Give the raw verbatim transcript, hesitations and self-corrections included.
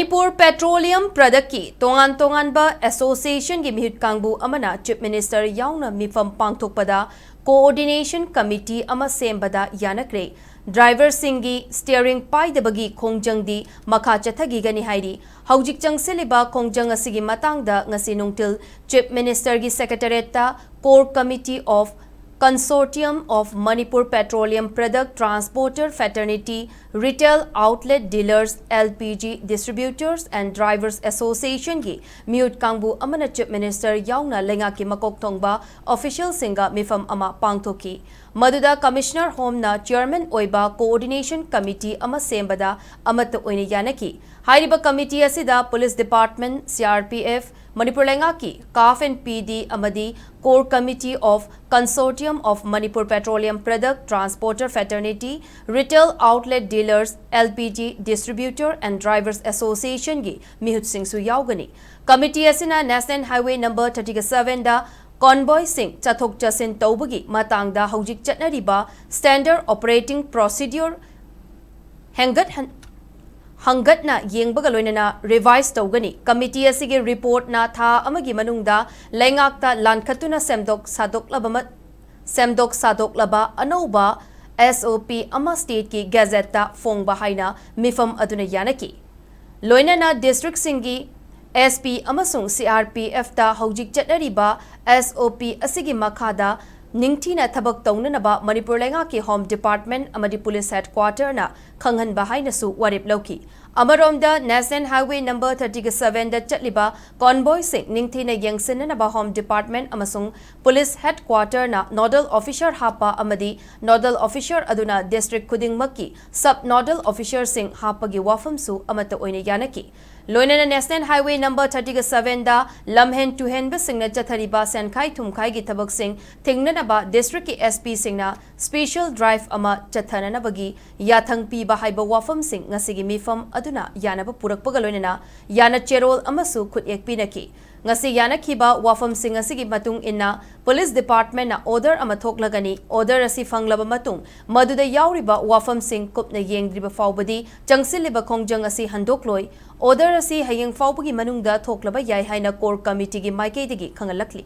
Manipur petroleum ꯄ꯭ꯔꯗꯛꯀꯤ ꯇꯣꯉꯥꯟ ꯇꯣꯉꯥꯟꯕ ꯑꯦꯁꯣꯁꯤꯌꯦꯁꯟꯒꯤ ꯃꯤꯍꯨꯠ ꯀꯥꯡꯕꯨ ꯑꯃꯅ ꯆꯤꯐ ꯃꯤꯅꯤꯁꯇꯔ ꯌꯥꯎꯅ ꯃꯤꯐꯝ ꯄꯥꯡꯊꯣꯛꯄꯗ ꯀꯣꯑꯣꯔꯗꯤꯅꯦꯁꯟ ꯀꯃꯤꯇꯤ ꯑꯃ ꯁꯦꯝꯕꯗ ꯌꯥꯅꯈ꯭ꯔꯦ꯫ ꯗ꯭ꯔꯥꯏꯚꯔꯁꯤꯡꯒꯤ ꯁ꯭ꯇꯤꯌꯔꯤꯡ ꯄꯥꯏꯗꯕꯒꯤ ꯈꯣꯡꯖꯪꯗꯤ ꯃꯈꯥ ꯆꯠꯊꯈꯤꯒꯅꯤ ꯍꯥꯏꯔꯤ꯫ ꯍꯧꯖꯤꯛ ꯆꯪꯁꯤꯜꯂꯤꯕ ꯈꯣꯡꯖꯪ ꯑꯁꯤꯒꯤ ꯃꯇꯥꯡꯗ ꯉꯁꯤ ꯅꯨꯡꯊꯤꯜ ꯆꯤꯐ ꯃꯤꯅꯤꯁꯇꯔꯒꯤ ꯁꯦꯀ꯭ꯔꯦꯇꯔꯤꯌꯦꯠꯇ Core Committee of Consortium of Manipur Petroleum Product Transporter Fraternity, Retail Outlet Dealers, L P G Distributors and Drivers Associationꯒꯤ ꯃꯤꯍꯨꯠ ꯀꯥꯡꯕꯨ ꯑꯃꯅ ꯆꯤꯐ ꯃꯤꯅꯤꯁꯇꯔ ꯌꯥꯎꯅ ꯂꯩꯉꯥꯛꯀꯤ ꯃꯀꯣꯛ ꯊꯣꯡꯕ ꯑꯣꯐꯤꯁꯤꯌꯦꯜꯁꯤꯡꯒ ꯃꯤꯐꯝ ꯑꯃ ꯄꯥꯡꯊꯣꯛꯈꯤ꯫ ꯃꯗꯨꯗ ꯀꯃꯤꯁꯅꯔ ꯍꯣꯝꯅ ꯆꯤꯌꯔꯃꯦꯟ ꯑꯣꯏꯕ ꯀꯣꯑꯣꯔꯗꯤꯅꯦꯁꯟ ꯀꯃꯤꯇꯤ ꯑꯃ ꯁꯦꯝꯕꯗ ꯑꯃꯠꯇ ꯑꯣꯏꯅ ꯌꯥꯅꯈꯤ꯫ ꯍꯥꯏꯔꯤꯕ ꯀꯃꯤꯇꯤ ꯑꯁꯤꯗ police department, C R P F, Manipur ꯂꯩꯉꯥꯛꯀꯤ ꯀꯥꯐ ꯑꯦꯟ ꯄꯤ ꯗꯤ ꯑꯃꯗꯤ Core Committee of Consortium of Manipur Petroleum Product Transporter Fraternity, Retail Outlet Dealers, L P G Distributor and Drivers Associationꯒꯤ ꯃꯤꯍꯨꯠꯁꯤꯡꯁꯨ ꯌꯥꯎꯒꯅꯤ꯫ ꯀꯃꯤꯇꯤ ꯑꯁꯤꯅ National Highway number thirty sevenꯗ ꯀꯣꯟꯚꯣꯏꯁꯤꯡ ꯆꯠꯊꯣꯛ ꯆꯠꯁꯤꯟ ꯇꯧꯕꯒꯤ ꯃꯇꯥꯡꯗ ꯍꯧꯖꯤꯛ ꯆꯠꯅꯔꯤꯕ standard operating procedure ꯍꯦꯟꯒꯠꯍꯟ-, ꯍꯪꯒꯠꯅ ꯌꯦꯡꯕꯒ ꯂꯣꯏꯅꯅ ꯔꯤꯚꯥꯏꯁ ꯇꯧꯒꯅꯤ꯫ ꯀꯃꯤꯇꯤ ꯑꯁꯤꯒꯤ ꯔꯤꯄꯣꯔꯠꯅ ꯊꯥ ꯑꯃꯒꯤ ꯃꯅꯨꯡꯗ ꯂꯩꯉꯥꯛꯇ ꯂꯥꯟꯈꯠꯇꯨꯅ ꯁꯦꯝꯗꯣꯛ ꯁꯥꯗꯣꯛꯂꯕ ꯃ-, ꯁꯦꯝꯗꯣꯛ ꯁꯥꯗꯣꯛꯂꯕ ꯑꯅꯧꯕ ꯑꯦꯁ ꯑꯣ ꯄꯤ ꯑꯃ ꯁ꯭ꯇꯦꯠꯀꯤ ꯒꯦꯖꯦꯠꯇ ꯐꯣꯡꯕ ꯍꯥꯏꯅ ꯃꯤꯐꯝ ꯑꯗꯨꯅ ꯌꯥꯅꯈꯤ꯫ ꯂꯣꯏꯅꯅ ꯗꯤꯁꯇ꯭ꯔꯤꯛꯁꯤꯡꯒꯤ ꯑꯦꯁ ꯄꯤ ꯑꯃꯁꯨꯡ ꯁꯤ ꯑꯥꯔ ꯄꯤ ꯑꯦꯐꯇ ꯍꯧꯖꯤꯛ ꯆꯠꯅꯔꯤꯕ ꯑꯦꯁ ꯑꯣ ꯄꯤ ꯑꯁꯤꯒꯤ ꯃꯈꯥꯗ ꯅꯤꯡꯊꯤꯅ ꯊꯕꯛ ꯇꯧꯅꯅꯕ ꯃꯅꯤꯄꯨꯔ ꯂꯩꯉꯥꯛꯀꯤ ꯍꯣꯝ ꯗꯤꯄꯥꯔꯠꯃꯦꯟ ꯑꯃꯗꯤ ꯄꯨꯂꯤꯁ ꯍꯦꯗꯀ꯭ꯋꯥꯇꯔꯅ ꯈꯪꯍꯟꯕ ꯍꯥꯏꯅꯁꯨ ꯋꯥꯔꯦꯞ ꯂꯧꯈꯤ꯫ ꯑꯃꯔꯣꯝꯗ, National Highway number thirty sevenꯗ ꯆꯠꯂꯤꯕ ꯀꯣꯟꯚꯣꯏꯁꯤꯡ ꯅꯤꯡꯊꯤꯅ ꯌꯦꯡꯁꯤꯟꯅꯅꯕ ꯍꯣꯝ ꯗꯤꯄꯥꯔꯠꯃꯦꯟ ꯑꯃꯁꯨꯡ ꯄꯨꯂꯤꯁ ꯍꯦꯗꯀ꯭ꯋꯥꯇꯔꯅ ꯅꯣꯗꯜ ꯑꯣꯐꯤꯁꯔ ꯍꯥꯞꯄ ꯑꯃꯗꯤ ꯅꯣꯗꯜ ꯑꯣꯐꯤꯁꯔ ꯑꯗꯨꯅ ꯗꯤꯁꯇ꯭ꯔꯤꯛ ꯈꯨꯗꯤꯡꯃꯛꯀꯤ ꯁꯕ ꯅꯣꯗꯜ ꯑꯣꯐꯤꯁꯔꯁꯤꯡ ꯍꯥꯞꯄꯒꯤ ꯋꯥꯐꯝꯁꯨ ꯑꯃꯠꯇ ꯑꯣꯏꯅ ꯌꯥꯅꯈꯤ꯫ ꯂꯣꯏꯅꯅ National Highway number thirty sevenꯗ ꯂꯝꯍꯦꯟ ꯇꯨꯍꯦꯟꯕꯁꯤꯡꯅ ꯆꯠꯊꯔꯤꯕ ꯁꯦꯟꯈꯥꯏ ꯊꯨꯝꯈꯥꯏꯒꯤ ꯊꯕꯛꯁꯤꯡ ꯊꯤꯡꯅꯅꯕ ꯗꯤꯁꯇ꯭ꯔꯤꯛꯀꯤ ꯑꯦꯁ ꯄꯤꯁꯤꯡꯅ ꯁ꯭ꯄꯦꯁꯤꯌꯦꯜ ꯗ꯭ꯔꯥꯏꯚ ꯑꯃ ꯆꯠꯊꯅꯅꯕꯒꯤ ꯌꯥꯊꯪ ꯄꯤꯕ ꯍꯥꯏꯕ ꯋꯥꯐꯝꯁꯤꯡ ꯉꯁꯤꯒꯤ ꯃꯤꯐꯝ ꯑꯗꯨꯅ ꯌꯥꯅꯕ ꯄꯨꯔꯛꯄꯒ ꯂꯣꯏꯅꯅ ꯌꯥꯅ ꯆꯦꯔꯣꯜ ꯑꯃꯁꯨ ꯈꯨꯠꯌꯦꯛ ꯄꯤꯅꯈꯤ꯫ ꯉꯁꯤ ꯌꯥꯅꯈꯤꯕ ꯋꯥꯐꯝꯁꯤꯡ ꯑꯁꯤꯒꯤ ꯃꯇꯨꯡ ꯏꯟꯅ ꯄꯨꯂꯤꯁ ꯗꯤꯄꯥꯔꯠꯃꯦꯟꯠꯅ ꯑꯣꯔꯗꯔ ꯑꯃ ꯊꯣꯛꯂꯒꯅꯤ꯫ ꯑꯣꯔꯗꯔ ꯑꯁꯤ ꯐꯪꯂꯕ ꯃꯇꯨꯡ ꯃꯗꯨꯗ ꯌꯥꯎꯔꯤꯕ ꯋꯥꯐꯝꯁꯤꯡ ꯀꯨꯞꯅ ꯌꯦꯡꯗ꯭ꯔꯤꯕ ꯐꯥꯎꯕꯗꯤ ꯆꯪꯁꯤꯜꯂꯤꯕ ꯈꯣꯡꯖꯪ ꯑꯁꯤ ꯍꯟꯗꯣꯛꯂꯣꯏ꯫ ꯑꯣꯔꯗꯔ ꯑꯁꯤ ꯍꯌꯦꯡ ꯐꯥꯎꯕꯒꯤ ꯃꯅꯨꯡꯗ ꯊꯣꯛꯂꯕ ꯌꯥꯏ ꯍꯥꯏꯅ ꯀꯣꯔ ꯀꯃꯤꯇꯤꯒꯤ ꯃꯥꯏꯀꯩꯗꯒꯤ ꯈꯪꯍꯜꯂꯛꯂꯤ꯫